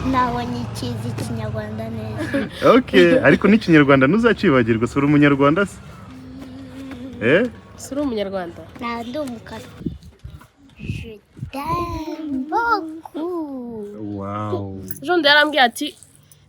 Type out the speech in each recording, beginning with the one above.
Ntabonye ikizi Ikinyarwanda neza. Okay, ariko n'ikinyarwanda ntuzacibagirwa. Si uri umunyarwanda se? Eh? Si uri umunyarwanda? Nta, ndi umukara. Je t'aime beaucoup. Wow. Ejo bundi yarambwiye ati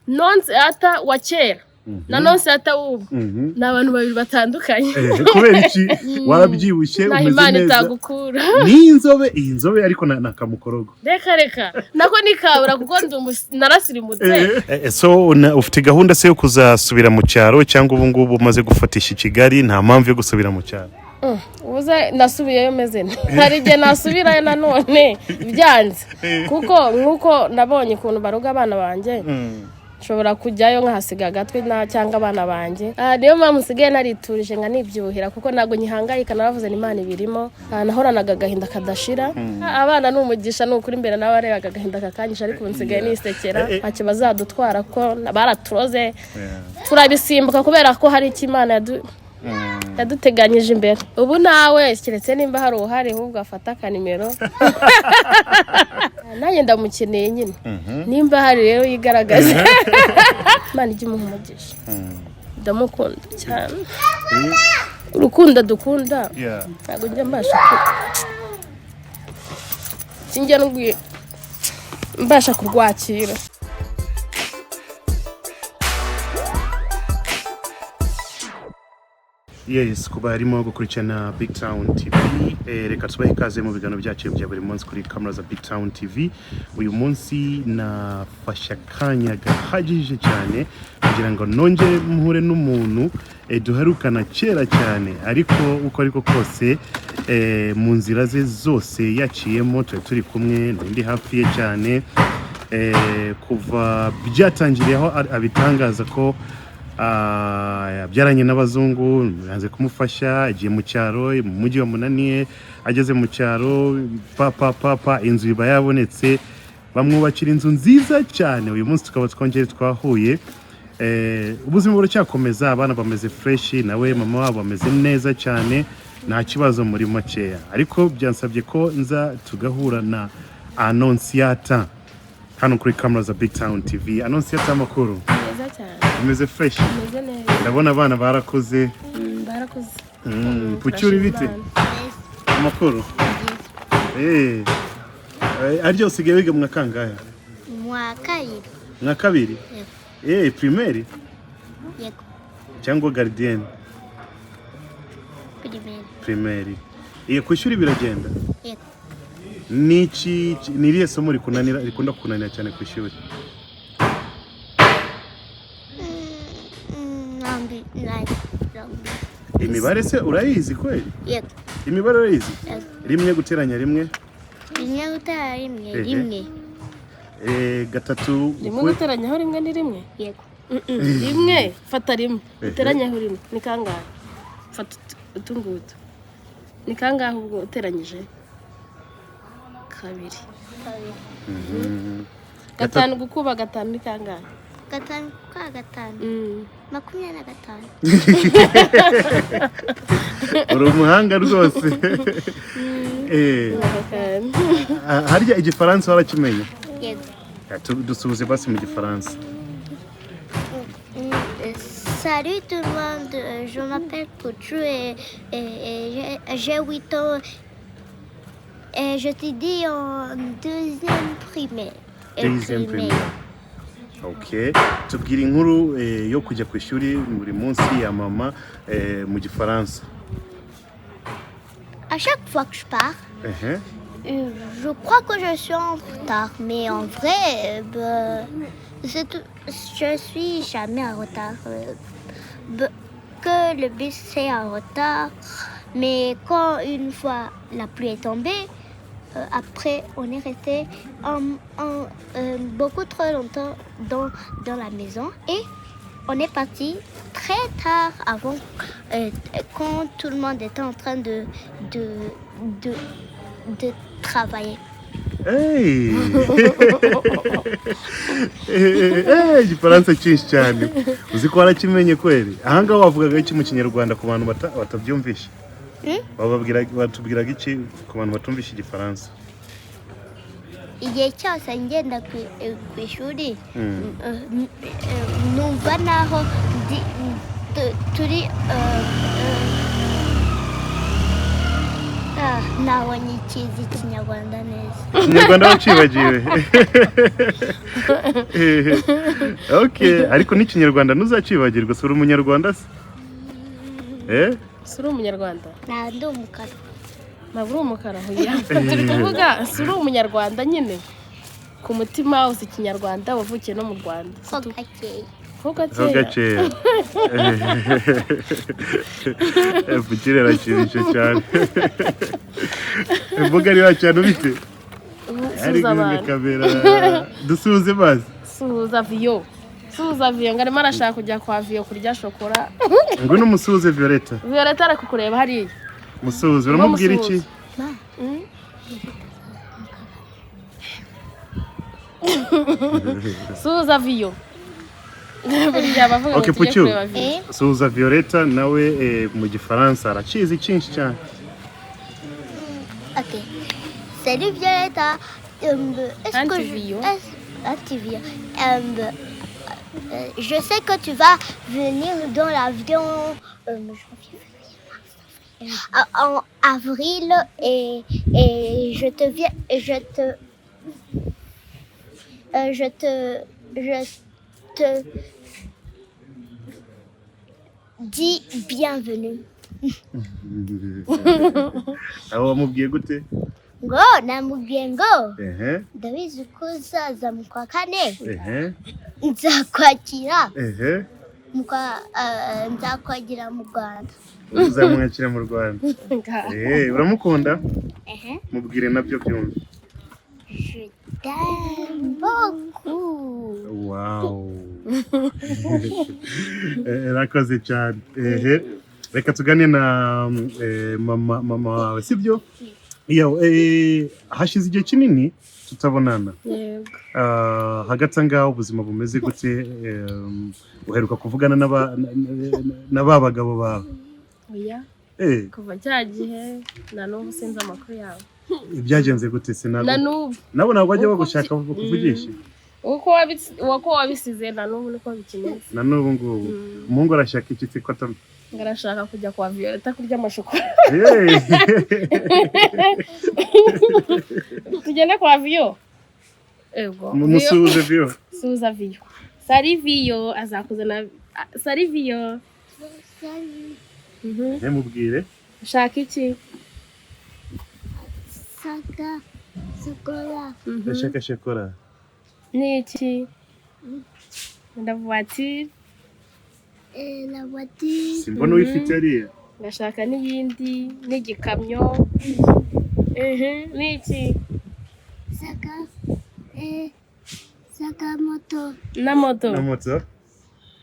Nonsiyata wa kera na Nonsiyata w'ubu ni abantu babiri batandukanye. Eh, kubera iki? Warabyibushye. Naho Umeze Imana neza. itagukura. Ni inzobe, iyi nzobe ariko na kamukorogo. Reka reka, nako nikabura kuko ndi narasirimutse. So ufite gahunda se yo kuzasubira mu cyaro, cyangwa ubu ngubu umaze gufatisha i Kigali, nta mpamvu yo gusubira mu cyaro? Ubuze nasubiyeyo meze nte? Hari igihe nasubirayo nanone byanze, kuko nk'uko nabonye ukuntu baruga abana banjye, nshobora kujyayo nkahasiga agatwe na cyangwa abana banjye. Niyo mpamvu nsigaye nariturije, nka nibyuhira, kuko ntabwo nyihangayika. Naravuze ni Imana ibirimo. Nahoranaga agahinda kadashira. Abana ni umugisha, ni ukuri. Imbere nawe arebaga agahinda kakanyisha, ariko ubu nsigaye nisekera. Ntacyo bazadutwara kuko baraturoze, turabisimbuka kubera ko hari icyo Imana yaduteganyije imbere. Ubu nawe keretse nimba hari uruhare, ahubwo afata akanimero, nanjye ndamukeneye nyine. Nimba hari rero yigaragaza. Imana ijya imuha umugisha, ndamukunda cyane. Urukundo dukunda, ntabwo njya mbasha ku sinjya mbasha kurwakira. Yes, kuba harimo gukurikirana Big Town TV, reka tubahe ikaze mu biganiro byacu bya buri munsi kuri kamera za Big Town TV. Uyu munsi nafashe akanya gahagije cyane kugira ngo nongere mpure n'umuntu duherukana kera cyane, ariko uko ariko kose mu nzira ze zose yaciyemo tuba turi kumwe, ndi hafi ye cyane. Kuva byatangiriye aho abitangaza ko yabyaranye n'abazungu, yanze kumufasha, agiye mu cyaro, mu mujyi wamunaniye, ageze mu cyaro papa papa inzu iba yabonetse, bamwubakira inzu nziza cyane. Uyu munsi tukaba twongeye twahuye. Ubuzima buracyakomeza, abana bameze fresh, nawe mama wabo ameze neza cyane, nta kibazo muri makeya. Ariko byansabye ko nza tugahura na Annonciata hano kuri kamera za Big Town TV. Annonciata, amakuru? Neza cyane. Umeze fresh? Meze neza. Ndabona abana barakuze. Barakuze. Pucyuri, bite? Neza. Amakuru? Byiza. Aryo usigaye wiga mu wa kangahe? Mu wa kabiri. Mwa kabiri? Yego. Primaire? Yego. Cyangwa gardienne? Primaire. Primaire. Ku ishuri biragenda? Yego. Niki, ni irihe somo rikunanira, rikunda kukunanira cyane ku ishuri? Nambi nambi. Imibare se urayizi kweli? Yego. Imibare urayizi? Yego. Rimwe guteranya rimwe? Rimwe gutera rimwe. Ehe. Rimwe. Gatatu? Rimwe guteranyaho rimwe ni rimwe. Yego. Rimwe, fata rimwe Ehe. uteranyaho rimwe ni kangahe? Fata utu ngutu, ni kangahe ubwo uteranyije kabiri? Kabiri. Gatanu gukuba gatanu ni kangahe? Gatanu kwa gatanu, 25. Uri umuhanga rwose. Gatanu. Harya igifaransa warakimenye? Yego. Dusuhuze basi mu gifaransa. Salut tout le monde, je m'appelle Kouchou et j'ai 8 ans et je t'ai en deuxième primaire. Deuxième primaire. Okay, tubwira inkuru yo kujya ku ishuri buri munsi ya mama mu gifaransa. À chaque fois que je pars, Ehe. je crois que je suis en retard, mais en vrai, ben, je suis jamais en retard. Ben, que le bus est en retard, mais quand une fois la pluie est tombée, après on est resté beaucoup trop longtemps dans la maison et on est parti très tard avant, quand tout le monde était en train de travailler. Hey! Igifaransa cyinshi cyane, uzi ko warakimenye kweli. Ahangaha wavugaga iki mu kinyarwanda ku bantu batabyumvishe? Hmm? Batubwiraga iki ku bantu batumvishe igifaransa? Igihe cyose ngenda ku ishuri, numva naho turi nabonye ikizi Ikinyarwanda neza. Ikinyarwanda wacibagiwe? Okay, ariko n'ikinyarwanda ntuzacibagirwa. Si uri umunyarwanda se, eh? Si uri umunyarwanda? Nta, ndi umukara. Ntabwo uri umukara. Hoya, turi kuvuga si uri umunyarwanda nyine ku mutima, uzi Ikinyarwanda, wavukiye no mu Rwanda. Ko gakeya. Ko Ho gakeya. Gakeya. Pukire arashimisha cyane. Imbuga ari cyane ubite. Ari Suhuza kumwe abantu. Kamera dusuhuze mazi. Suhuza Viyo, suhuza Viyo, ngo arimo arashaka kujya kwa Viyo kurya shokora. Ngwino umusuhuze Violeta. Violeta ari kukureba hariya. Musuhuze, uramubwira iki? Ma. Suhuza Viyo. Buriya bavuga ngo Okay, tujye Puchu. kureba Viyo. Eh. Suhuza Violeta nawe, mu Gifaransa arakizi cyinshi cyane. Ok. Salut Violetta. Est-ce que je... Antivio. Antivio. Je sais que tu vas venir dans l'avion janvier, février, mars, avril. Ah, en avril et je te viens je te dis bienvenue. Aho wamubwiye gute? Ngo namubwiye ngo ndabizi ko uzaza mu kwa kane, nzakwakira nzakwagira mu Rwanda. Uzamwakira mu Rwanda? Nga. Eh, uramukunda? Ehe. Mubwire nabyo byumve. Je t'aime beaucoup. Wow. Rakoze cyane. Ehe, reka tugane na mama wawe, sibyo? Iyo hashize igihe kinini tutabonana. Yego. Ah, hagati aho ngaho ubuzima bumeze gute? Uheruka kuvugana na ba bagabo bawe? Oya. Kuva cya gihe na n'ubu sinzi amakuru yawe. Byagenze gute se? Na Ntabwo n'ubu. nabo ntabwo bajya Uko bagushaka kuvugisha? Uko wabisize na n'ubu niko bikimeze. Na n'ubu ngubu umuhungu arashaka iki se ko Ngo arashaka kujya kwa Violeta kurya amashokora. Tugende kwa Viyo. Ego. Musuhuze Viyo. Suhuza Viyo. Salut Viyo, azakuzana. Salut Viyo. Mhm. Ntimubwire. Ushaka iki? Saka chocolat. Ndashaka shokora. Ni iki? La voiture. Et la voiture. Simbona uyifite hariya. Ngashaka n'iyindi, n'igikamyo. Ni iki? Saka et saka moto. Na moto. Na moto.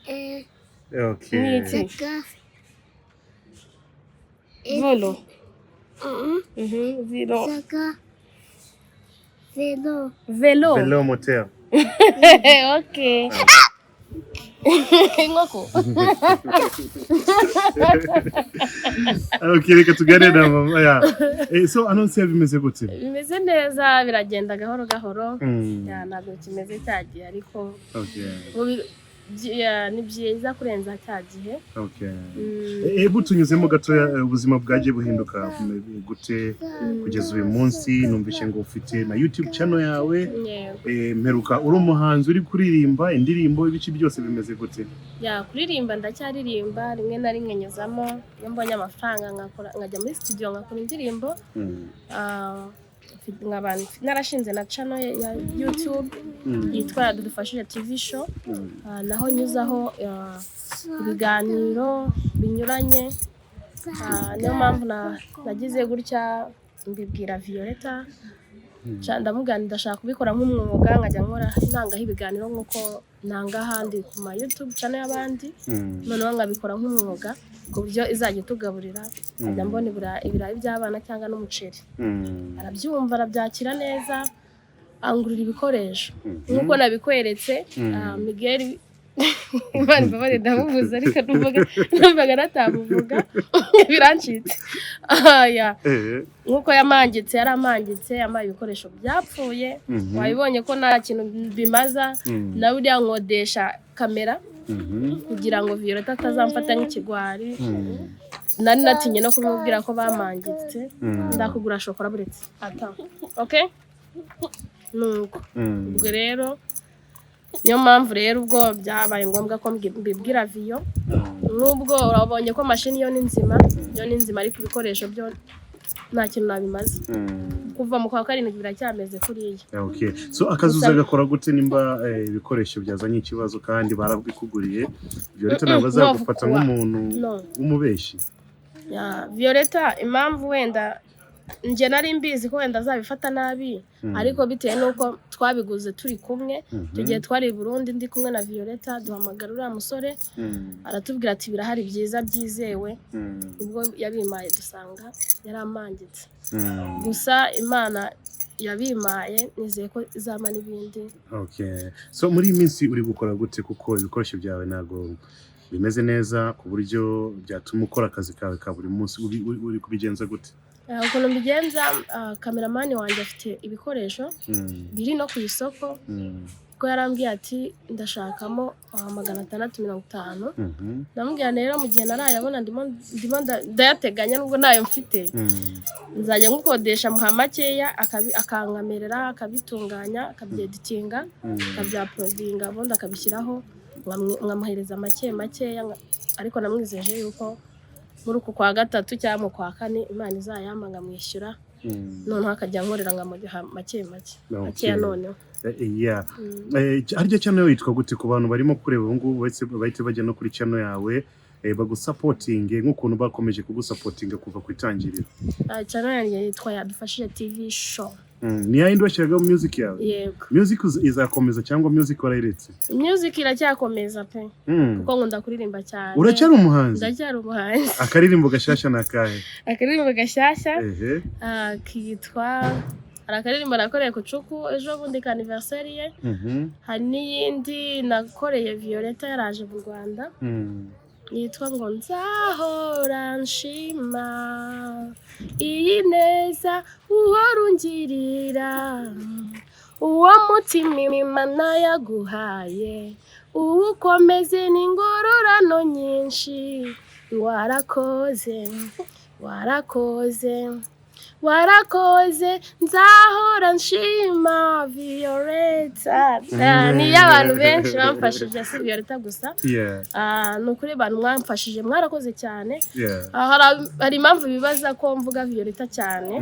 Et Okay. Ni iki? saka et Volo. Velo. Saka vélo. Velo. Vélo moteur. Okay. Inkoko. Okay, reka tugane na mama ya. So annonce bimeze gute? Bimeze neza, biragenda gahoro gahoro. Ya, ntabwo kimeze cya gihe, ariko ubu ya, ni byiza kurenza cya gihe. Butunyuzemo gatoya, ubuzima bwagiye buhinduka gute kugeza uyu munsi? Numvise ngo ufite na YouTube channel yawe. Yego. Mperuka uri umuhanzi uri kuririmba indirimbo, ibice byose bimeze gute? Ya, kuririmba ndacyaririmba, rimwe na rimwe nyuzamo iyo mbonye amafaranga nkakora, nkajya muri studio ngakora indirimbo. Ah, nkaba narashinze na channel ya YouTube yitwa Dudufashije TV Show. Ah, naho nyuzaho ibiganiro binyuranye. Ah, niyo mpamvu nagize gutya mbibwira Violeta. Ndamubwira nti ndashaka kubikora nk'umwuga, nkajya nkora ntangaho ibiganiro nk'uko nanga ahandi ku ma YouTube channel y'abandi, noneho nkabikora nk'umwuga ku buryo izajya itugaburira, nkajya mbona ibirayi by'abana cyangwa n'umuceri. Arabyumva, arabyakira neza, angurira ibikoresho nk'uko nabikweretse. Ah, Miguel. Imana imbabarire, ndamuvuze ariko numvaga natamuvuga, birancitse. Aya, nk'uko yamangitse, yaramangitse, yampaye ibikoresho byapfuye. Wabibonye ko nta kintu bimaza. Nawe uriya nkodesha kamera kugira ngo Violeta atazamfata nk'ikigwari. Nari natinye no kumubwira ko bamangitse. Ndakugura shokora buretse ata, okay, nuko ubwo rero niyo mpamvu rero ubwo byabaye ngombwa ko mbibwira Viyo, nubwo urabonye ko mashini yo ni nzima, yo ni nzima, ariko ibikoresho byo nta kintu nabimaze. Kuva mu kwa 7 biracyameze kuriya. Okay. So akazi uzagakora gute nimba ibikoresho byazanye ikibazo kandi barabikuguriye? Violeta ntabwo azagufata nk'umuntu No. w'umubeshyi? Ya, Violeta, impamvu wenda njye nari mbizi ko wenda azabifata nabi, ariko bitewe n'uko twabiguze turi kumwe, icyo gihe twari i Burundi ndi kumwe na Violeta, duhamagara uriya musore, aratubwira ati birahari byiza byizewe. Ubwo yabimaye dusanga yaramangitse. Gusa Imana yabimaye, nizeye ko izampa n'ibindi. Okay. So muri iyi minsi uri gukora gute, kuko ibikoresho byawe ntabwo bimeze neza ku buryo byatuma ukora akazi kawe ka buri munsi? Uri kubigenza gute? Ukuntu mbigenza, kameramani wanjye afite ibikoresho biri no ku isoko, kuko yarambwiye ati ndashakamo 650. Ndamubwira rero mu gihe narayabona, ndimo ndayateganya nubwo ntayo mfite, nzajya ngukodesha muha makeya, akankamerera, akabitunganya, akabyeditinga, akabyauploadinga, ubundi akabishyiraho, nkamuhereza make makeya. Ariko namwizeje yuko muri uku kwa gatatu cyangwa mu kwa kane Imana izayampa nkamwishyura, noneho akajya ankorera nkamuha make make makeya noneho. Yeah. Harya channel yitwa gute ku bantu barimo kureba ubu ngubu, bahite bajya no kuri channel yawe, bagusupportinge nk'ukuntu bakomeje kugusupportinga kuva ku itangiriro? Ah, channel yanjye yitwa Yadufashije TV Show. Ni yayindi washyiragaho music yawe? Yego. Music izakomeza cyangwa music warayiretse? Music iracyakomeza pe, kuko nkunda kuririmba cyane. Uracyari umuhanzi? Ndacyari umuhanzi. Akaririmbo gashasha ni akahe? Akaririmbo gashyashya, kitwa, hari akaririmbo nakoreye ku cuku ejo bundi ka anniversaire ye. Hari n'iyindi nakoreye Violeta yaraje mu Rwanda, yitwa ngo nzahora nshima iyi neza uhora ungirira, uwo mutima Imana yaguhaye uwukomeze n'ingororano nyinshi, warakoze, warakoze, warakoze, nzahora nshima Violeta. Ni iy'abantu benshi bamfashije, si Violeta gusa. Ah, ni ukuri abantu mwamfashije mwarakoze cyane. Ah, hari impamvu bibaza ko mvuga Violeta cyane.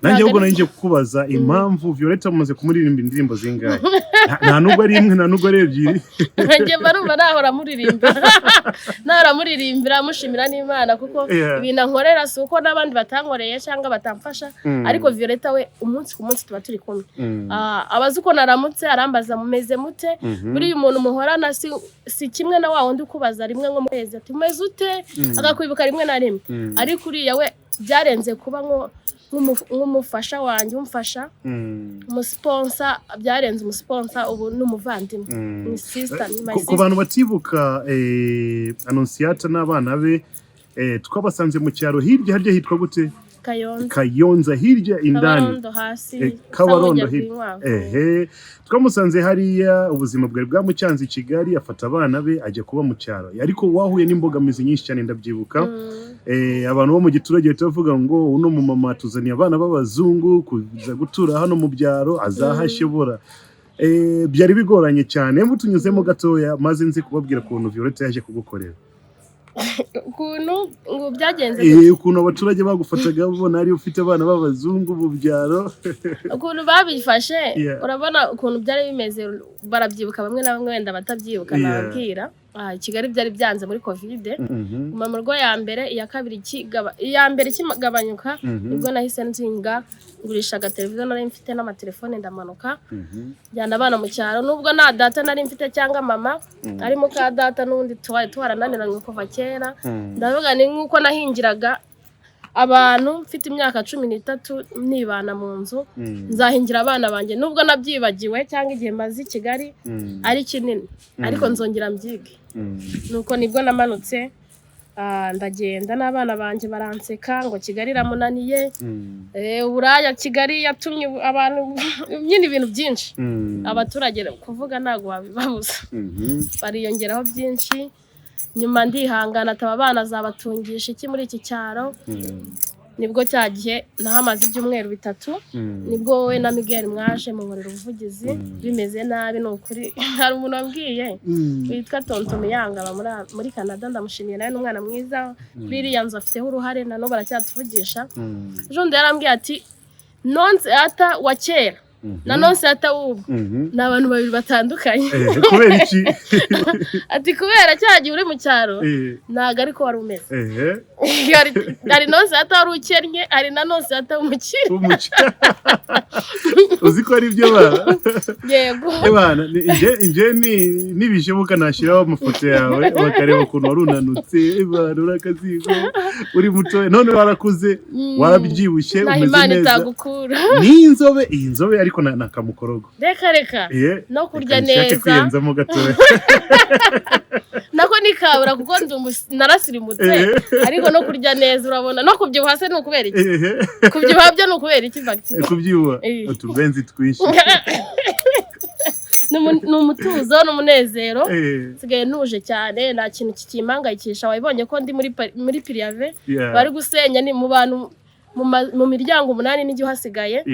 Nanjye ahubwo Ntabwo ari- nari ngiye kukubaza impamvu Violeta mumaze kumuririmba indirimbo zingahe? Nta nubwo ari imwe, nta nubwo ari ebyiri. Njye mba numva nahora muririmba, nahora muririmbira, mushimira n'Imana, kuko ibintu ankorera si uko n'abandi batankoreye cyangwa batamfasha, ariko Violeta we umunsi ku munsi tuba turi kumwe. Ah, abazi uko naramutse, arambaza mumeze mute. Buriya umuntu muhorana si kimwe na wa wundi ukubaza rimwe nko mu kwezi ati umeze ute, akakwibuka rimwe na rimwe. Ariko uriya we byarenze kuba nk'umufasha wanjye umfasha, umusponsor, byarenze umusponsor, ubu ni umuvandimwe, ni sister, ni my Ku sister. bantu batibuka, Annonciata n'abana be, twabasanze mu cyaro hirya, harya hitwa gute? Kayonza. Kayonza hirya indani. Kabarondo hasi. Kabarondo usa nk'ujya hirya. Rwinkwavu. Ehe, twamusanze hariya, ubuzima bwari bwamucyanze i Kigali, afata abana be ajya kuba mu cyaro, ariko wahuye n'imbogamizi nyinshi cyane, ndabyibuka. Abantu bo mu giturage bahita bavuga ngo uno mumama atuzaniye abana b'abazungu kuza gutura hano mu byaro, azahashobora? Byari bigoranye cyane. Mutunyuzemo gatoya maze nzi kubabwira ukuntu Violette yaje kugukorera. Ukuntu ngo byagenze? Ukuntu abaturage bagufataga babona ari ufite abana b'abazungu mu byaro. Ukuntu babifashe? Yeah. Urabona ukuntu byari bimeze, barabyibuka bamwe na bamwe, wenda batabyibuka nababwira. Ah, i Kigali byari byanze muri COVID. Guma mu rugo ya mbere, iya kabiri iya mbere ikigabanyuka, nibwo nahise nzinga, ngurisha agateleviziyo nari mfite n'amatelefone, ndamanuka, njyana abana mu cyaro, nubwo nta data nari mfite cyangwa mama, ari muka data n'ubundi twari twarananiranywe kuva kera. Ndavuga ni nk'uko nahingiraga. Abantu mfite imyaka 13 nibana mu nzu, nzahingira abana banjye, nubwo nabyibagiwe cyangwa igihe maze i Kigali ari kinini, ariko nzongera mbyige. Nuko nibwo namanutse, ndagenda n'abana banjye baranseka ngo Kigali iramunaniye. Uburaya Kigali yatumye abantu nyine ibintu byinshi. Abaturage kuvuga ntabwo wabibabuza, bariyongeraho byinshi. Nyuma ndihangana, ataba abana azabatungisha iki muri iki cyaro? Nibwo cya gihe nahamaze ibyumweru 3, nibwo wowe na Miguel mwaje munkorera ubuvugizi. Bimeze nabi, ni ukuri. Hari umuntu wambwiye witwa Tonto Miyanga, aba muri Canada, ndamushimiye nawe, ni umwana mwiza. Kuri iriya nzu afiteho uruhare, na n'ubu baracyatuvugisha. Ejo bundi yarambwiye ati nonse ata wa kera na nonse ata w'ubu ni abantu babiri batandukanye. Kubera iki? Ati kubera cya gihe uri mu cyaro ntabwo ariko wari umeze. Hari nonse ata wari ukennye, hari na nonse ata w'umukire. W'umukire. Uzi ko ari byo bana? Yego. Bana, nje nibishoboka nashyiraho amafoto yawe bakareba ukuntu wari unanutse, bana, uri akazigo, uri muto, none warakuze, warabyibushye, Naho umeze Imana neza. itagukura. Ni inzobe, iyi nzobe ariko ni akamukorogo. Reka reka. No kurya Reka nshake neza. kwiyenzamo gatoya. Nako nikabura kuko ndi narasirimutse, ariko no kurya neza urabona, no kubyibuha se ni ukubera iki? Kubyibuha byo ni ukubera iki, bagiti? Kubyibuha, utubenzi twinshi. Ni umutuzo n'umunezero. Nsigaye ntuje cyane, nta kintu kikimpangayikisha. Wabibonye ko ndi muri préavis. Bari gusenya, ni mu bantu mu miryango 8 n'igihe uhasigaye.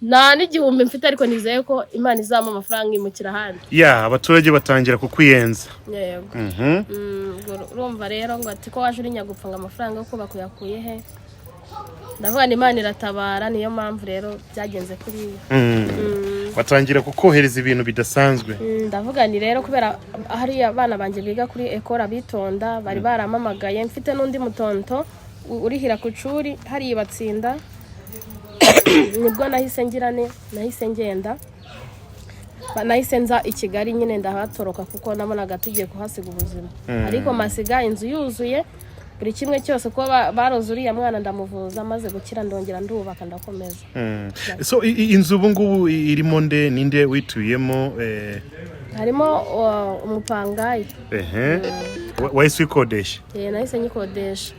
Nta n'igihumbi mfite, ariko nizeye ko Imana izampa amafaranga nkimukira ahandi. Ya, abaturage batangira kukwiyenza. Yego. Ubwo urumva rero ngo ati ko waje uri nyagupfa, ngo amafaranga yo kubaka uyakuye he? Ndavuga ni Imana iratabara, niyo mpamvu rero byagenze kuriya. Batangira kukohereza ibintu bidasanzwe. Ndavuga ni rero kubera hariya abana banjye biga kuri école bitonda, bari baramamagaye, mfite n'undi mutonto urihira ku curi hariya batsinda. Nibwo nahise ngira ne nahise ngenda. Nahise nza i Kigali nyine, ndahatoroka kuko nabonaga tugiye kuhasiga ubuzima. Ariko masiga inzu yuzuye, buri kimwe cyose, kuko baroze uriya mwana ndamuvuza, maze gukira ndongera ndubaka, ndakomeza. So inzu ubu ngubu irimo nde? Ninde wituyemo? Harimo umupangayi. Ehe. Wahise uyikodesha? Nahise nyikodesha.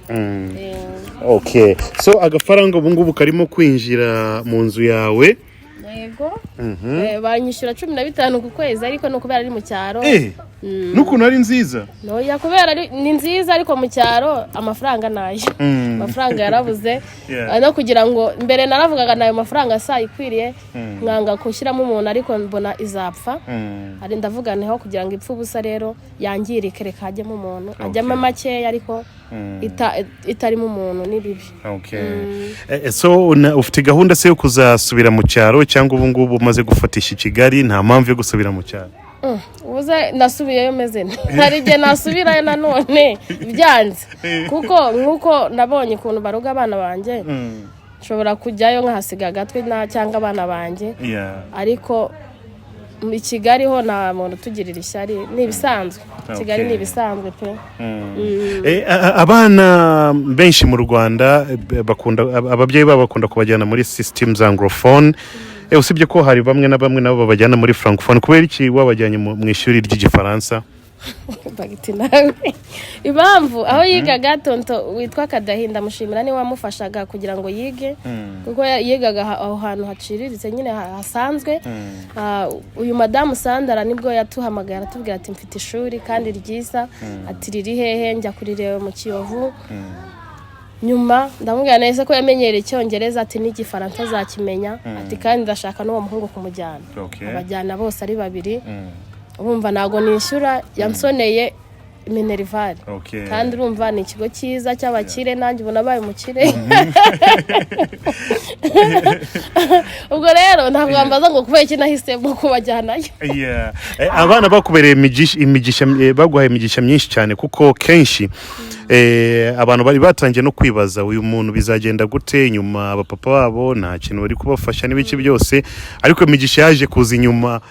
Okay, so agafaranga ubu ngubu karimo kwinjira mu nzu yawe? Yego. Banyishyura 15 ku kwezi, ariko ni ukubera ari mu cyaro. N'ukuntu ari nziza. Noya, kubera ni nziza, ariko mu cyaro amafaranga nayo, amafaranga yarabuze. No kugira ngo mbere naravugaga nayo mafaranga sa ikwiriye, nkanga gushyiramo umuntu, ariko mbona izapfa. Ari ndavuga niho kugira ngo ipfe ubusa rero yangirike, reka hajyemo umuntu, ajyamo makeya, ariko itarimo umuntu ni bibi. Okay. So ufite gahunda se yo kuzasubira mu cyaro, cyangwa ubu ngubu umaze gufatisha i Kigali nta mpamvu yo gusubira mu cyaro? Ubuze nasubiyeyo meze nte? Hari igihe nasubirayo nanone byanze, kuko nk'uko nabonye ukuntu baruga abana banjye, nshobora kujyayo nkahasiga agatwe cyangwa abana banjye. Ariko i Kigali ho nta muntu utugirira ishyari, ni ibisanzwe. Kigali ni ibisanzwe pe. Abana benshi mu Rwanda bakunda ababyeyi babo bakunda kubajyana muri system za anglophone. Usibye ko hari bamwe na bamwe nabo babajyana muri francophone. Kubera iki wabajyanye mu ishuri ry'Igifaransa? Bagiti nawe impamvu aho yigaga, tonto witwa Kadahinda, mushimira, niwe wamufashaga kugira ngo yige, kuko yigaga aho hantu haciriritse nyine, hasanzwe. Uyu madamu Sandara nibwo yatuhamagaye, aratubwira ati mfite ishuri kandi ryiza. Ati riri hehe? Njya kurireba mu Kiyovu. Nyuma ndamubwira neza ko yamenyereye Icyongereza, ati n'Igifaransa azakimenya, ati kandi ndashaka n'uwo muhungu kumujyana. Abajyana bose ari babiri. Urumva ntabwo nishyura, yansoneye minerval. Kandi urumva ni ikigo cyiza cy'abakire, nanjye ubu nabaye umukire. Ubwo rero ntabwo wambaza ngo kubera iki nahisemo kubajyanayo. Yeah. Abana bakubereye imigisha, baguhaye imigisha myinshi cyane, kuko kenshi abantu bari batangiye no kwibaza uyu muntu bizagenda gute nyuma, abapapa babo nta kintu bari kubafasha n'ibice byose, ariko imigisha yaje kuza inyuma,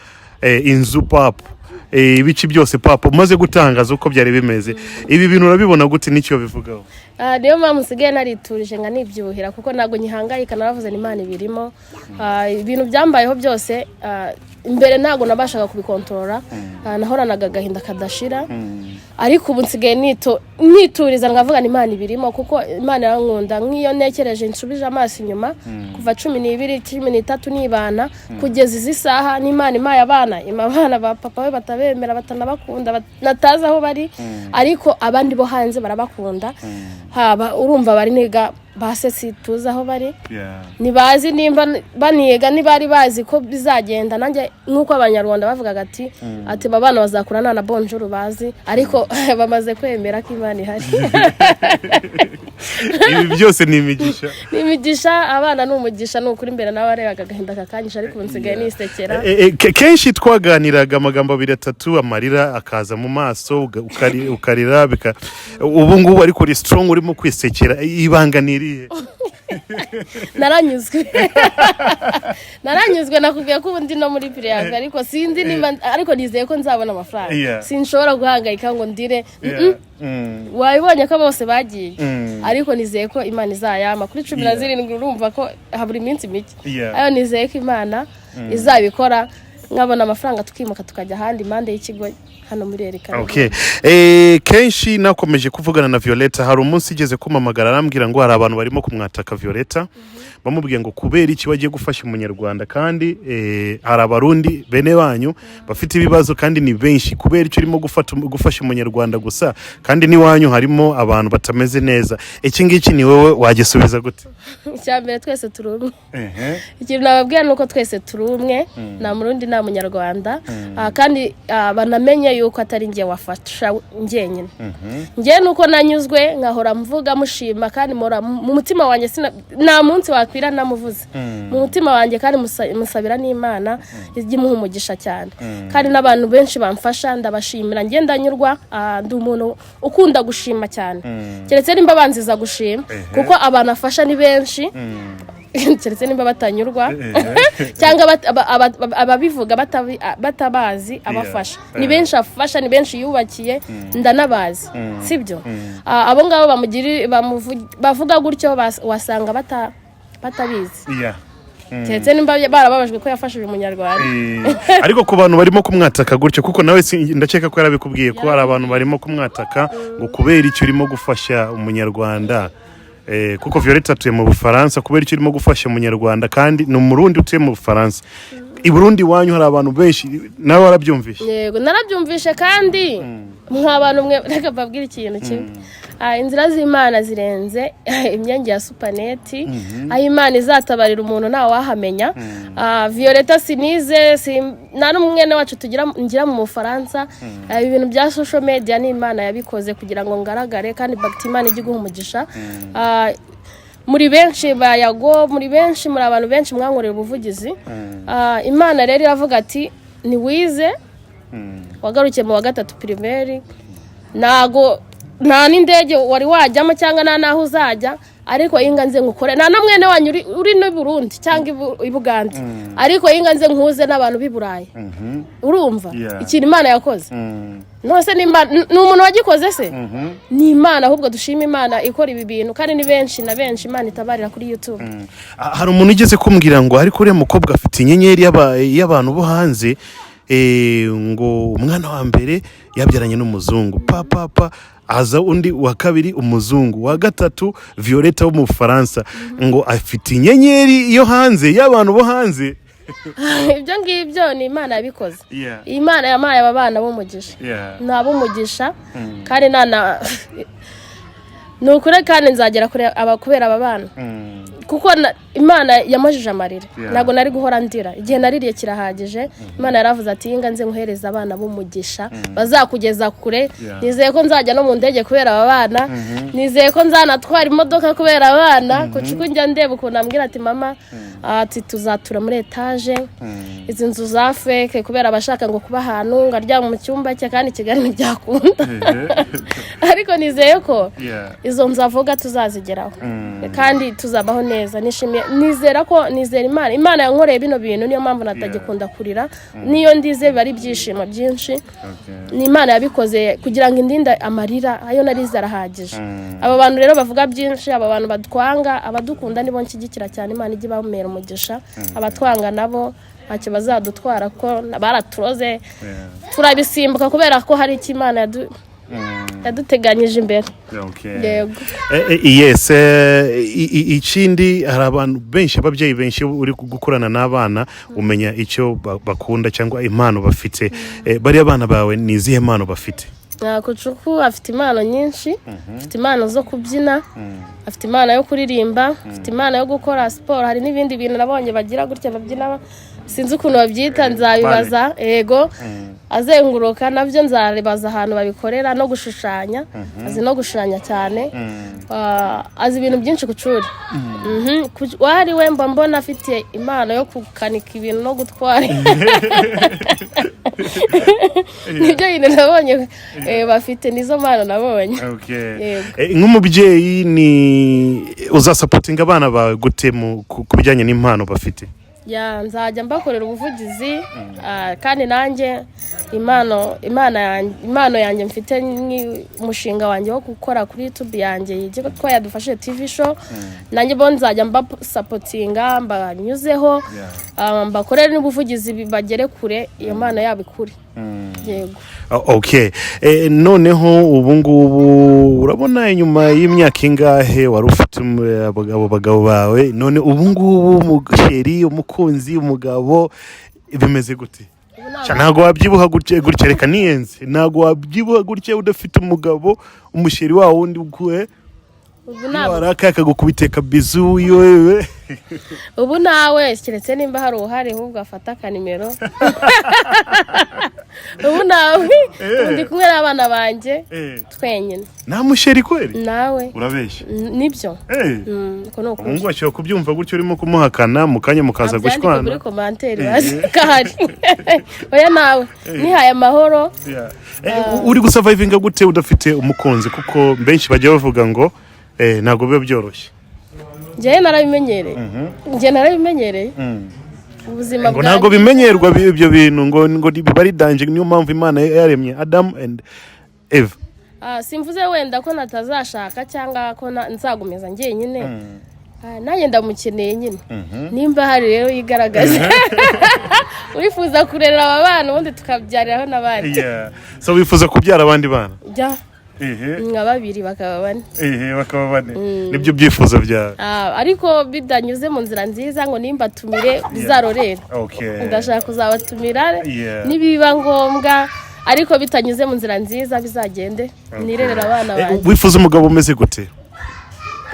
inzu papa, ibice byose papa umaze gutangaza uko byari bimeze. Ibi bintu urabibona gute n'icyo bivugaho? Niyo mpamvu nsigaye nariturije nka nibyibuhira, kuko ntabwo nyihangayika. Naravuze ni Imana ibirimo. Ibintu byambayeho byose, imbere ntabwo nabashaga kubikontorora. Nahoranaga agahinda kadashira, ariko ubu nsigaye nituriza nkavuga ni Imana ibirimo, kuko Imana irankunda. Nk'iyo ntekereje, nsubije amaso inyuma, kuva 12, 13 nibana kugeza izi saha, n'Imana impaye abana, ima abana ba papa we batabemera, batanabakunda, natazi aho bari, ariko abandi bo hanze barabakunda. Haba urumva bari niga base tuzi aho bari, ntibazi nimba baniga, ntibari bazi ko bizagenda. Nanjye nk'uko Abanyarwanda bavugaga ati aba bana bazakura nta na bonjour bazi, ariko bamaze kwemera ko Imana ihari. Ibi byose ni imigisha. Ni imigisha, abana ni umugisha, ni ukuri. Imbere nawe arebaga agahinda kakanyisha, ariko ubu nsigaye nisekera. Kenshi twaganiraga amagambo abiri atatu, amarira akaza mu maso, ukarira ubu ngubu ariko uri strong, urimo kwisekera. Ibanga ni irihe? Naranyuzwe, naranyuzwe. Nakubwiye ko ubu ndi no muri préavis, ariko sinzi nimba, ariko nizeye ko nzabona amafaranga. Sinshobora guhangayika ngo ndire. Wabibonye ko bose bagiye, ariko nizeye ko Imana izayama kuri cumi na zirindwi. Urumva ko habura iminsi mike. Ayo nizeye ko Imana izabikora, nkabona amafaranga, tukimuka tukajya ahandi impande y'ikigo hano muri Erika. Okay. Kenshi nakomeje kuvugana na Violeta. Hari umunsi igeze kumpamagara, arambwira ngo hari abantu barimo kumwataka Violeta, bamubwiye ngo kubera iki bagiye gufasha Umunyarwanda kandi hari Abarundi bene banyu bafite ibibazo kandi ni benshi, kubera icyo urimo gufasha Umunyarwanda gusa kandi n'iwanyu harimo abantu batameze neza. Iki ngiki ni wowe wagisubiza gute? Icya mbere, twese turi umwe. Ikintu nababwira ni uko twese turi umwe, nta Murundi nta Munyarwanda. Kandi banamenye yuko atari njye wafasha njyenyine. Njye nuko nanyuzwe, nkahora mvuga mushima, kandi mpora mu mutima wanjye, nta munsi wakwira namuvuze mu mutima wanjye, kandi musabira n'Imana ijya imuha umugisha cyane. Kandi n'abantu benshi bamfasha ndabashimira. Njye ndanyurwa. Ndi umuntu ukunda gushima cyane, keretse nimba banziza gushima, kuko abantu afasha ni benshi, keretse nimba batanyurwa cyangwa ababivuga batabazi. Abafasha ni benshi, afasha ni benshi, yubakiye ndanabazi, sibyo? Abo ngabo bavuga gutyo wasanga batabizi, keretse nimba barababajwe ko yafashije Umunyarwanda. Ariko ku bantu barimo kumwataka gutyo, kuko nawe ndakeka ko yarabikubwiye ko hari abantu barimo kumwataka ngo kubera icyo urimo gufasha Umunyarwanda, kuko Violette atuye mu Bufaransa, kubera icyo urimo gufasha Umunyarwanda kandi ni Umurundi utuye mu Bufaransa, i Burundi iwanyu hari abantu benshi. Nawe warabyumvishe? Yego, narabyumvishe. Kandi mwa bantu mwe, reka mbabwire ikintu kimwe. Inzira z'Imana zirenze imyenge ya supaneti. Aho Imana izatabarira umuntu ntawahamenya. Violeta sinize, nta n'umwene wacu tugira ngira mu Bufaransa. Ibintu bya social media ni Imana yabikoze kugira ngo ngaragare, kandi bagiti Imana ijye iguha umugisha. Muri benshi bayago, muri benshi, muri abantu benshi mwankorera ubuvugizi. Imana rero iravuga ati ntiwize, wagarukiye mu wa gatatu primaire, ntago nta n'indege wari wajyamo cyangwa nta n'aho uzajya, ariko inga nze nkukore. Nta na mwene wanyu uri n'i Burundi cyangwa i Bugande, ariko inga nze nkuze n'abantu b'i Burayi. Urumva ikintu Imana yakoze? Nose nimba ni umuntu wagikoze se, ni Imana. Ahubwo dushima Imana ikora ibi bintu, kandi ni benshi na benshi Imana itabarira kuri YouTube. Hari umuntu ugeze kumbwira ngo ariko uriya mukobwa afite inyenyeri y'abantu bo hanze, ngo umwana wa mbere yabyaranye n'umuzungu, pa pa pa, haza undi wa kabiri umuzungu, wa gatatu Violeta wo mu Bufaransa, ngo afite inyenyeri yo hanze, y'abantu bo hanze. Ibyo ngibyo ni Imana yabikoze. Imana yampaye aba bana b'umugisha, ni ab'umugisha, kandi nta na ni ukuri, kandi nzagera kure aba kubera aba bana, kuko Imana yamajije amarira. Ntabwo nari guhora ndira, igihe naririye kirahagije. Imana yaravuze ati yinga nze nkuhereza abana b'umugisha bazakugeza kure. Nizeye ko nzajya no mu ndege kubera aba bana, nizeye ko nzanatwara imodoka kubera abana, kuko njya ndeba ukuntu ambwira ati mama, ati tuzatura muri etaje, izi nzu za fake, kubera abashaka ngo kuba ahantu ngo aryama mu cyumba cye, kandi i Kigali ntibyakunda. Ariko nizeye ko izo nzu avuga tuzazigeraho kandi tuzabaho neza. neza, nishimiye, nizera ko nizera Imana. Imana yankoreye bino bintu, niyo mpamvu natagikunda kurira. Niyo ndize biba ari ibyishimo byinshi. Ni Imana yabikoze kugira ngo indinde amarira, ayo narize arahagije. Aba bantu rero bavuga byinshi, aba bantu batwanga, abadukunda nibo nshyigikira cyane, Imana ijye ibamera umugisha. Abatwanga nabo ntacyo bazadutwara ko baraturoze, turabisimbuka kubera ko hari icyo Imana yaduteganyije imbere. Yego. Yes, ikindi hari abantu benshi, ababyeyi benshi, uri gukorana n'abana umenya icyo bakunda cyangwa impano bafite. Bariya bana bawe ni izihe mpano bafite? Kucuku afite impano nyinshi. Afite impano zo kubyina, afite impano yo kuririmba, afite impano yo gukora siporo. Hari n'ibindi bintu nabonye bagira gutya babyina, sinzi ukuntu babyita, nzabibaza. Yego, azenguruka, nabyo nzabibaza ahantu babikorera. No gushushanya, azi no gushushanya cyane. Azi ibintu byinshi kucuri. Wari we mba mbona afite impano yo gukanika ibintu no gutwara. Nibyo bintu nabonye bafite, nizo mpano nabonye. Yego. Nk'umubyeyi ni uzasupportinga abana bawe gute ku bijyanye n'impano bafite? Ya, nzajya mbakorera ubuvugizi, kandi nanjye impano imana yanjye impano yanjye mfite ni umushinga wanjye wo gukora kuri YouTube yanjye yitwa Yadufashije TV Show. Nanjye bo nzajya mbasupportinga, mbanyuzeho, mbakorere n'ubuvugizi, bagere kure, iyo mpano yabo ikure. Yego. Okay. Noneho ubu ngubu urabona inyuma y'imyaka ingahe wari ufite abagabo bawe, none ubu ngubu umuchéri, umukunzi, umugabo, bimeze gute? Ubu ntabwo- Sha, ntabwo wabyibuha gutya gutya, reka niyenze, ntabwo wabyibuha gutya udafite umugabo, umuchéri wawe wundi ukuwe. Ubu ntabwo. Warakaye akagukubita kabizu yewe. Ubu nawe keretse nimba hari uruhare, ahubwo afata akanimero. Ubu nawe, ubu ndi kumwe n'abana banjye twenyine. Nta muchéri kweri? Nawe. Urabeshya. Nibyo. Uko ni ukuri. Umuhungu ashobora kubyumva gutyo urimo kumuhakana, mu kanya mukaza Abyandike gushwana. muri commentaire bazi ko ahari. Oya, nawe nihaye amahoro. Yeah. Uri gusurvivinga gute udafite umukunzi? Kuko benshi bajya bavuga ngo ntabwo biba byoroshye. Njyewe narabimenyereye, njye narabimenyereye ubuzima Ngo ntabwo bwanjye. bimenyerwa ibyo bintu, ngo biba ari danger. Niyo mpamvu Imana yaremye Adam and Eve. Simvuze wenda ko natazashaka cyangwa ko nzagumeza njyenyine. Nanjye ndamukeneye nyine. Nimba hari rero yigaragaza, wifuza kurera aba bana, ubundi tukabyariraho n'abandi. Yeah. So wifuza kubyara abandi bana? Jya nka babiri bakaba bane. Ehe, bakaba bane, nibyo byifuzo byawe? Ariko bidanyuze mu nzira nziza ngo nimbatumire bizarorere. Ndashaka kuzabatumira nibiba ngombwa, ariko bitanyuze mu nzira nziza, bizagende nirerera abana banjye. Wifuza umugabo umeze gute?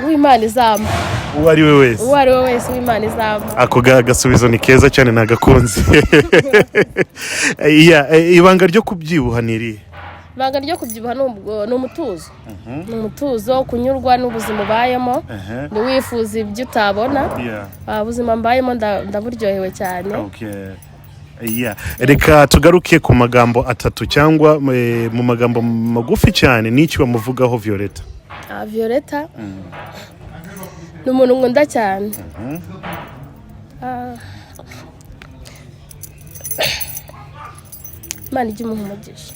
Uw'Imana izampa. Uwo ari we wese? Uwo ari we wese w'Imana izampa. Ako gasubizo ni keza cyane, nagakunze. Yeah, ibanga ryo kubyibuha ni irihe? Ibanga ryo kubyibuha ni umutuzo, ni umutuzo, kunyurwa n'ubuzima ubayemo, ntiwifuze ibyo utabona. Ubuzima mbayemo ndaburyohewe cyane. Okay. Yeah. Reka tugaruke ku magambo atatu cyangwa mu magambo magufi cyane, n'icyo bamuvugaho Violeta. Violeta ni umuntu nkunda cyane. Imana ijye imuha umugisha.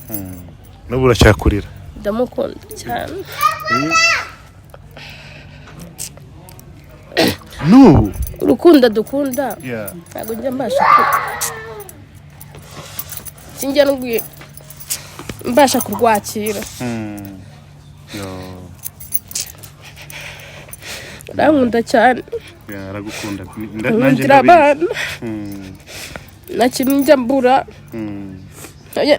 N'ubu uracyakurira? Ndamukunda cyane. N'ubu? Urukundo dukunda ntabwo njya mbasha sinjya mbasha kurwakira. Yo. Arankunda cyane. Yeah, aragukunda. Nanjye Nkundira ndabizi. abana, nta kintu njya mbura. Oya,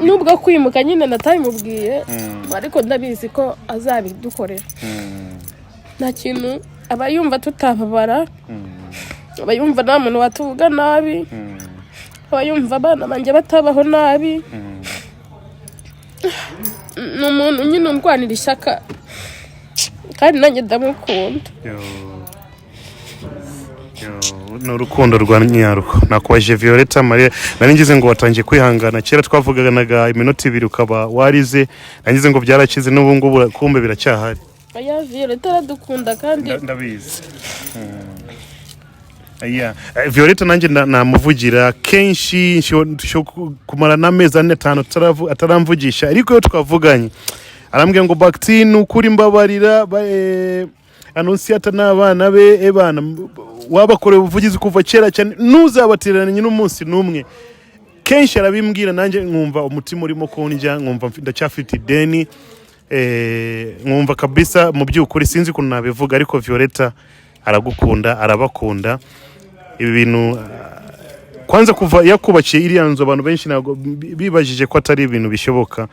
nubwo kwimuka nyine natabimubwiye, ariko ndabizi ko azabidukorera. Nta kintu aba yumva tutababara, aba yumva nta muntu watuvuga nabi, aba yumva abana banjye batabaho nabi. Ni umuntu nyine undwanira ishyaka, kandi nanjye ndamukunda. Yo. Yo, ni urukundo rwa nyarwo. Nakubaje Violeta Maria, nari ngize ngo watangiye kwihangana. Kera twavuganaga iminota 2 ukaba warize, nari ngize ngo byarakize, n'ubu ngubu kumbe biracyahari. Oya, Violeta aradukunda kandi. Ndabizi. Yeah. Violeta nanjye namuvugira kenshi, kumara n'amezi 4, 5 ataramvugisha, ariko iyo twavuganye arambwira ngo: "Bagiti, ni ukuri mbabarira, Anonsiyata n'abana be, ebana wabakorewe ubuvugizi kuva kera cyane, ntuzabatereranye n'umunsi n'umwe." Kenshi arabimbwira, nanjye nkumva umutima urimo kundya, nkumva ndacyafite ideni, nkumva kabisa mu by'ukuri sinzi ukuntu nabivuga, ariko Violeta aragukunda, arabakunda. Ibi bintu, kwanza kuva yakubakiye iriya nzu, abantu benshi ntabwo bibajije ko atari ibintu bishoboka.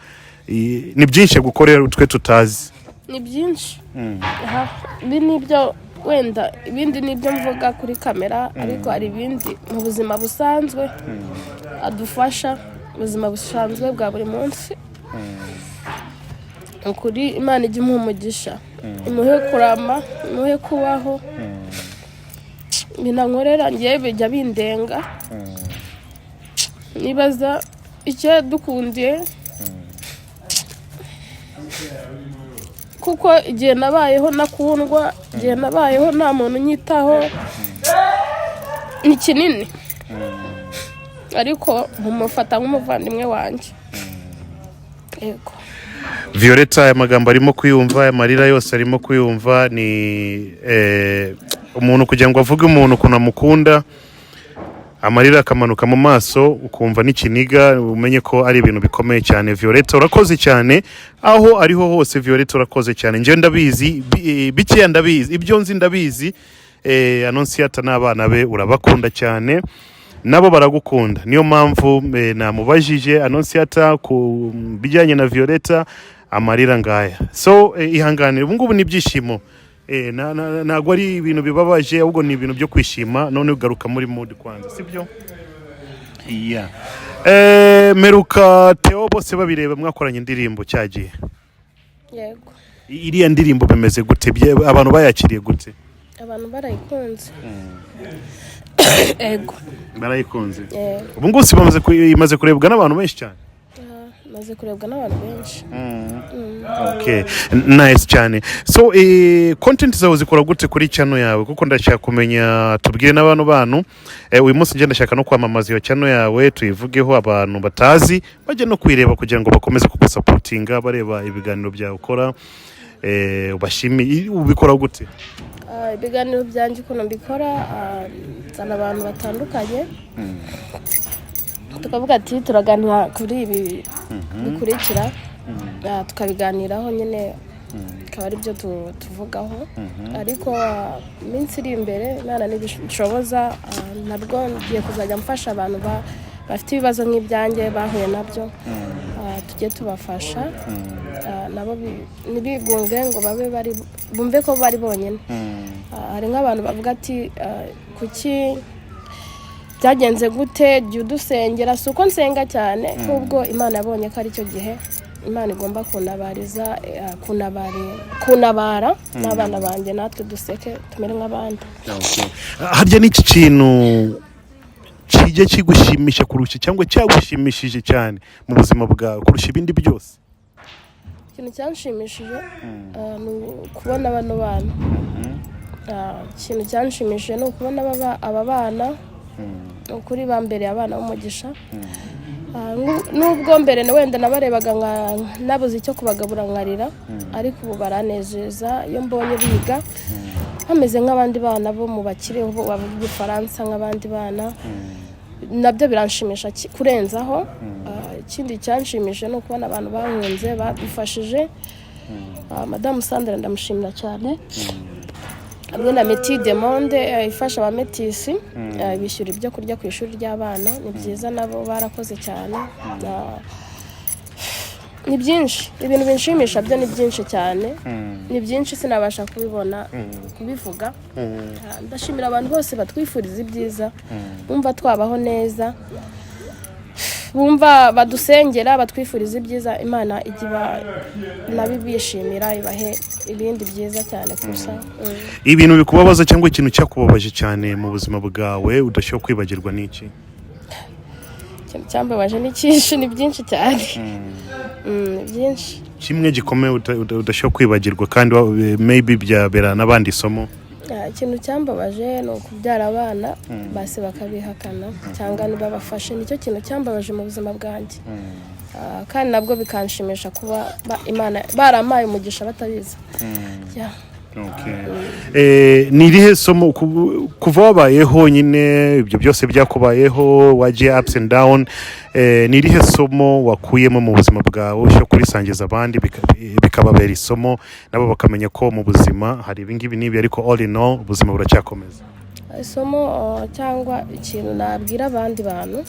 Ni byinshi gukorera twe tutazi. Ni byinshi. Aha, ibi ni ibyo wenda, ibindi ni ibyo mvuga kuri kamera, ariko hari ibindi mu buzima busanzwe adufasha, ubuzima busanzwe bwa buri munsi. Ukuri Imana ijya imuha umugisha, imuhe kurama, imuhe kubaho. Binankorera ngewe bijya bindenga, nibaza icyo yadukundiye, kuko igihe nabayeho nakundwa, igihe nabayeho nta muntu unyitaho, ni kinini, ariko nkumufata nk'umuvandimwe wanjye, yego. Violeta aya magambo arimo kuyumva, aya marira yose arimo kuyumva. Ni umuntu kugira ngo avuge umuntu ukuntu amukunda, amarira akamanuka mu maso, ukumva n'ikiniga, umenye ko ari ibintu bikomeye cyane. Violeta, urakoze cyane aho ariho hose. Violeta, urakoze cyane. Njyewe ndabizi, bikeya ndabizi, ibyo nzi ndabizi. Anonsiyata n'abana be urabakunda cyane, nabo baragukunda. Niyo mpamvu namubajije Anonsiyata ku bijyanye na Violeta, amarira ngaya. So ihanganire, ubu ngubu ni ibyishimo. Ntabwo ari ibintu bibabaje, ahubwo ni ibintu byo kwishima. None ugaruka muri mood kwanza, sibyo? Yeah. Meruka Theo bose babireba, mwakoranye indirimbo cyagiye. Yego. Iriya ndirimbo bimeze gute? Abantu bayakiriye gute? Abantu barayikunze, yego. Barayikunze? Yego. Ubu ngubu si imaze kurebwa n'abantu benshi cyane? Ah, imaze kurebwa n'abantu benshi. Okay, nice cyane. So content zawe zikora gute kuri channel yawe? Kuko ndashaka kumenya, tubwire n'abantu bantu. Uyu munsi njye ndashaka no kwamamaza iyo channel yawe, tuyivugeho, abantu batazi bajye no kuyireba kugira ngo bakomeze kugusapotinga, bareba ibiganiro byawe ukora. Ubashimi, ubikora gute? Ah, ibiganiro byanjye ukuntu mbikora, nzana abantu batandukanye, tukavuga ati turaganira kuri ibi bikurikira. Tukabiganiraho nyine, bikaba ari byo tuvugaho. Ariko iminsi iri imbere, Imana nibishoboza, nabwo ngiye kuzajya mfasha abantu bafite ibibazo nk'ibyanjye bahuye nabyo. Tujye tubafasha, nabo ntibigunge ngo babe bari bumve ko bari bonyine. Hari nk'abantu bavuga ati: "Kuki byagenze gute? Jya udusengera." Si uko nsenga cyane, ahubwo Imana yabonye ko aricyo gihe Imana igomba kuntabariza, kuntabara n'abana banjye, natwe duseke tumere nk'abandi. Harya n'iki kintu kijya kigushimisha kurusha, cyangwa cyagushimishije cyane mu buzima bwawe kurusha ibindi byose? Ikintu cyanshimishije ni ukubona bano bana. Ikintu cyanshimishije ni ukubona aba bana, ni ukuri bambereye abana b'umugisha. Nubwo mbere na wenda nabarebaga nka nabuze icyo kubagabura nkarira, ariko ubu baranezeza. Iyo mbonye biga bameze nk'abandi bana bo mu bakire, bo bavuga Igifaransa nk'abandi bana, nabyo biranshimisha kurenzaho. Ikindi cyanshimishije ni ukubona abantu bankunze, badufashije. Madamu Sandra ndamushimira cyane, hamwe na Meti de Monde, ifasha abametisi, bishyura ibyo kurya ku ishuri ry'abana. Ni byiza, nabo barakoze cyane. Ni byinshi, ibintu binshimisha byo ni byinshi cyane, ni byinshi, sinabasha kubibona kubivuga. Ndashimira abantu bose batwifuriza ibyiza, bumva twabaho neza, bumva badusengera, batwifuriza ibyiza. Imana ijya iba nabibishimira, ibahe ibindi byiza cyane kurusha. Ibintu bikubabaza cyangwa ikintu cyakubabaje cyane mu buzima bwawe udashobora kwibagirwa ni iki? Ikintu cyambabaje ni cyinshi, ni byinshi cyane. Ni byinshi. Kimwe gikomeye udashobora kwibagirwa kandi maybe byabera n'abandi isomo. Ikintu cyambabaje ni ukubyara abana basi bakabihakana cyangwa ntibabafashe. Nicyo kintu cyambabaje mu buzima bwanjye. Kandi nabwo bikanshimisha kuba Imana barampaye umugisha batabizi. Yeah. Ni irihe somo kuva wabayeho nyine, ibyo byose byakubayeho, wagiye ups and down, ni irihe somo wakuyemo mu buzima bwawe ushobora kurisangiza abandi bikababera isomo, nabo bakamenya ko mu buzima hari ibingibi n'ibi, ariko all in all ubuzima buracyakomeza? Isomo cyangwa ikintu nabwira abandi bantu: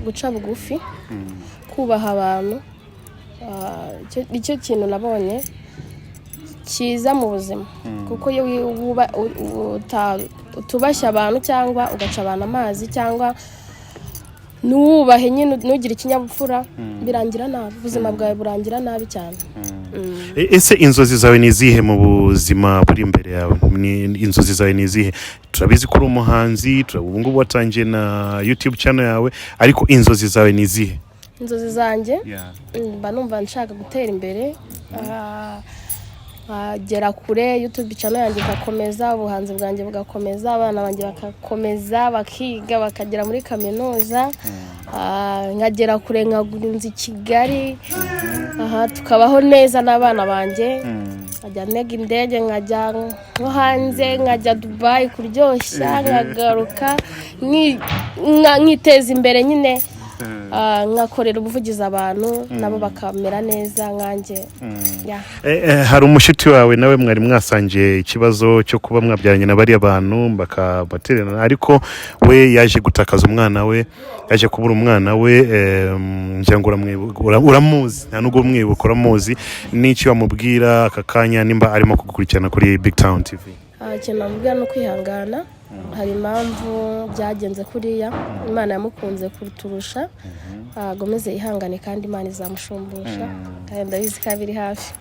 guca bugufi, kubaha abantu. Nicyo kintu nabonye cyiza mu buzima, kuko iyo utubashye abantu cyangwa ugaca abantu amazi cyangwa ntiwubahe nyine, ntugire ikinyabupfura, birangira nabi, ubuzima bwawe burangira nabi cyane. Ese inzozi zawe ni izihe mu buzima buri imbere yawe? Ni inzozi zawe ni izihe? Turabizi ko uri umuhanzi, ubu ngubu watangiye na YouTube channel yawe, ariko inzozi zawe ni izihe? Inzozi zanjye, mba numva nshaka gutera imbere, nkagera kure, YouTube channel yanjye igakomeza, ubuhanzi bwanjye bugakomeza, abana banjye bagakomeza bakiga bakagera muri kaminuza, nkagera kure, nkagura inzu i Kigali, aha tukabaho neza n'abana banjye, nkajya ntega indege nkajya nko hanze, nkajya Dubayi kuryoshya, nkagaruka nkiteza imbere nyine, nkakorera ubuvugizi abantu nabo bakamera neza nkanjye. Yeah. Hari umushuti wawe nawe mwari mwasangiye ikibazo cyo kuba mwabyaranye na bariya bantu bakabatererana, ariko we yaje gutakaza umwana we, yaje kubura umwana we. Ngira ngo uramuzi, nta nubwo umwibuka, uramuzi. N'icyo wamubwira aka kanya nimba arimo kugukurikirana kuri Big Town TV? Ikintu namubwira ni ukwihangana. Hari impamvu byagenze kuriya, Imana yamukunze kuturusha. Agomeze yihangane kandi Imana izamushumbusha, kandi ndabizi ko abiri hafi.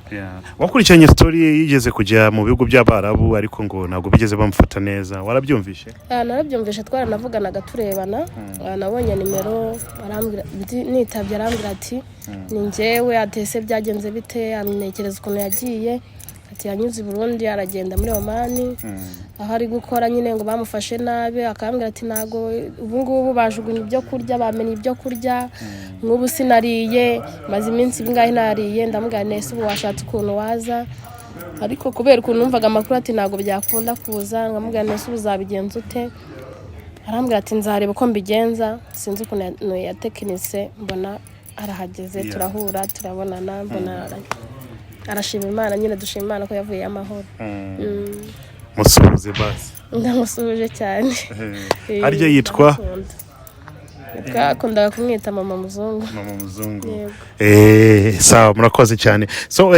Wakurikiranye story ye, yigeze kujya mu bihugu by'Abarabu, ariko ngo ntabwo bigeze bamufata neza, warabyumvishe? Narabyumvishe, twaranavuganaga turebana. Nabonye nimero arambwira, nitabye arambwira ati: "Ni njyewe." Ati: "Ese byagenze bite?" Anekereza ukuntu yagiye, ati yanyuze i Burundi aragenda muri Omani aho ari gukora nyine, ngo bamufashe nabi. Akambwira ati: "Ntabwo ubu ngubu bajugunya ibyo kurya, bamenya ibyo kurya, nk'ubu sinariye, maze iminsi ingahe nariye." Ndamubwira nese ubu washatse ukuntu waza, ariko kubera ukuntu numvaga amakuru, ati ntabwo byakunda kuza. Nkamubwira nese ubu uzabigenza ute? Arambwira ati: "Nzareba uko mbigenza." Sinzi ukuntu yatekinise, mbona arahageze. Turahura, turabonana, mbona arashima Imana nyine, dushima Imana ko yavuye amahoro. Musuhuze basi. Ndamusuhuje cyane. Harya yitwa? Ndamukunda. Twakundaga kumwita Mama Muzungu. Mama Muzungu. Yego. Sawa, murakoze cyane. So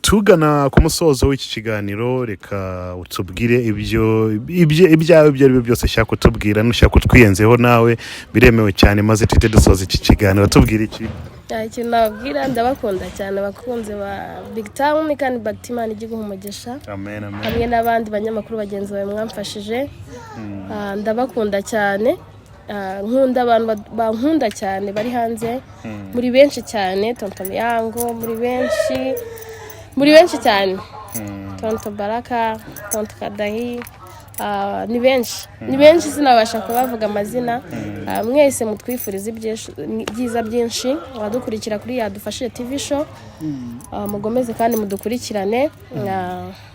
tugana ku musozo w'iki kiganiro, reka utubwire ibyo ibyawe ibyo ari byo byose ushaka kutubwira, nushaka kutwiyenzeho nawe biremewe cyane, maze tuhite dusoza iki kiganiro. Tubwire iki? Ikintu nababwira, ndabakunda cyane abakunzi ba Big Town, kandi Bagtimana ijya iguha umugisha. Amen, amen. Hamwe n'abandi banyamakuru bagenzi bawe mwamfashije. Ndabakunda cyane. Nkunda abantu bankunda cyane bari hanze, muri benshi cyane, Tonto Miyango, muri benshi, muri benshi cyane, Tonto Baraka, Tonto Kadahi, ni benshi, ni benshi, sinabasha kubavuga amazina. Mwese mutwifuriza ibyiza byinshi. Abadukurikira kuri Yadufashije TV Show, mugomeze kandi mudukurikirane.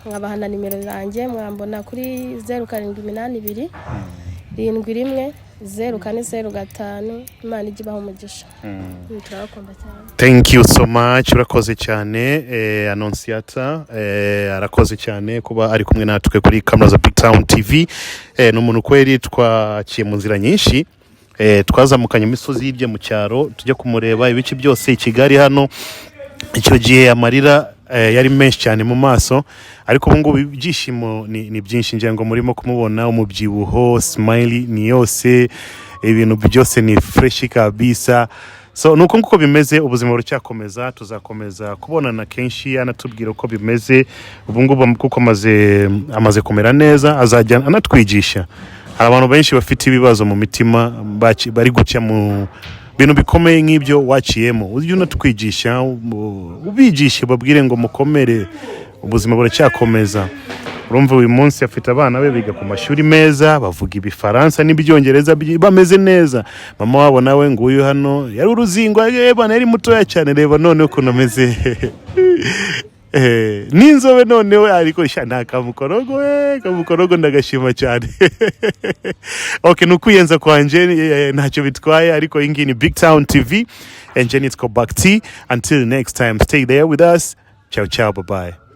Nkabaha na nimero zanjye, mwambona kuri 0782710405. Imana ijye ibaha umugisha. Turabakunda cyane. Thank you so much, urakoze cyane, Annonciata. Arakoze cyane kuba ari kumwe natwe kuri kamera za Big Town TV. Ni umuntu kweri twaciye mu nzira nyinshi, twazamukanye imisozi hirya mu cyaro tujya kumureba, ibice byose i Kigali hano. Icyo gihe amarira yari menshi cyane mu maso, ariko ubu ngubu ibyishimo ni byinshi. Ngira ngo murimo kumubona, umubyibuho, smile ni yose, ibintu byose ni fresh kabisa. So nuko nguko bimeze, ubuzima buracyakomeza, tuzakomeza kubonana kenshi anatubwira uko bimeze ubu ngubu, kuko amaze kumera neza, azajya anatwigisha. Hari abantu benshi bafite ibibazo mu mitima, bari guca mu bintu bikomeye nk'ibyo waciyemo. Ujye unatwigisha, ubigishe, babwire ngo mukomere, ubuzima buracyakomeza. Urumva, uyu munsi afite abana be biga ku mashuri meza, bavuga Ibifaransa n'Ibyongereza, bameze neza. Mama wabo nawe nguyu hano, yari uruzingo, bana, yari mutoya cyane. Reba none ukuntu ameze. N'inzobe noneho, ariko sha nta kamukorogo, kamukorogo ndagashima cyane. Okay, ni ukwiyenza kwanje, ntacyo bitwaye. Ariko iyi ngiyi ni Big Town TV and nitwa Bakti. Until next time, stay there with us. Ciao ciao, bye bye.